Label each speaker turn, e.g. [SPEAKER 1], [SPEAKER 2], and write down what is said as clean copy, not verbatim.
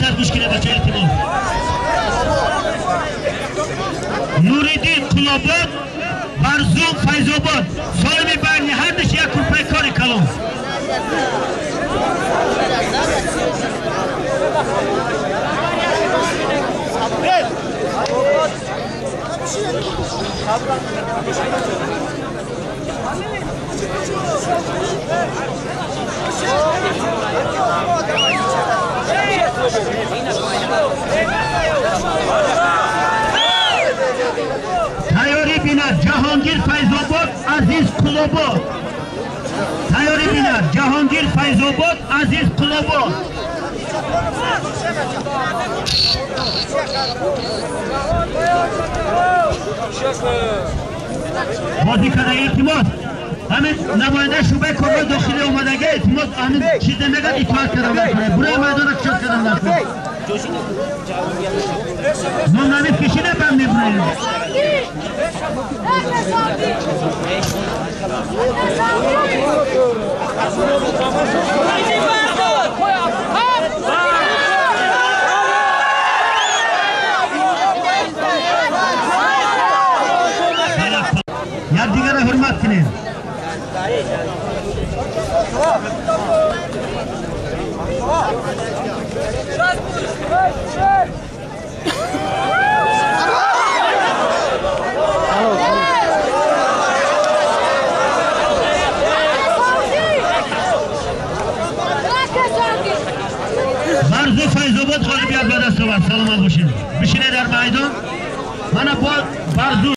[SPEAKER 1] Диққат гӯш кунед, бача, илтимос. Нуриддин Қулобод, Барзу Файзобод, солими байни ҳардуш як курпаи кори калон. Тайёрӣ бинад Ҷаҳонгир Файзобод, Азиз Қулобод. Тайёрӣ бинад Ҷаҳонгир Файзобод, Азиз Қулобод. Бозӣ карда, илтимос. Ҳамин намояндаи шӯъбаи корҳои дохилӣ омадага, илтимос, ҳамин чизе мегӯяд, итоат кардан накунед. Бурои майдона кушод кардан накунед. Номнавис кишида бам мебуроем. Якдигарро ҳурмат кунед. Барзу Файзобод ғолибият ба даст овард. Саломат бошед. Бишинед дар майдон. Мана бо Барзу.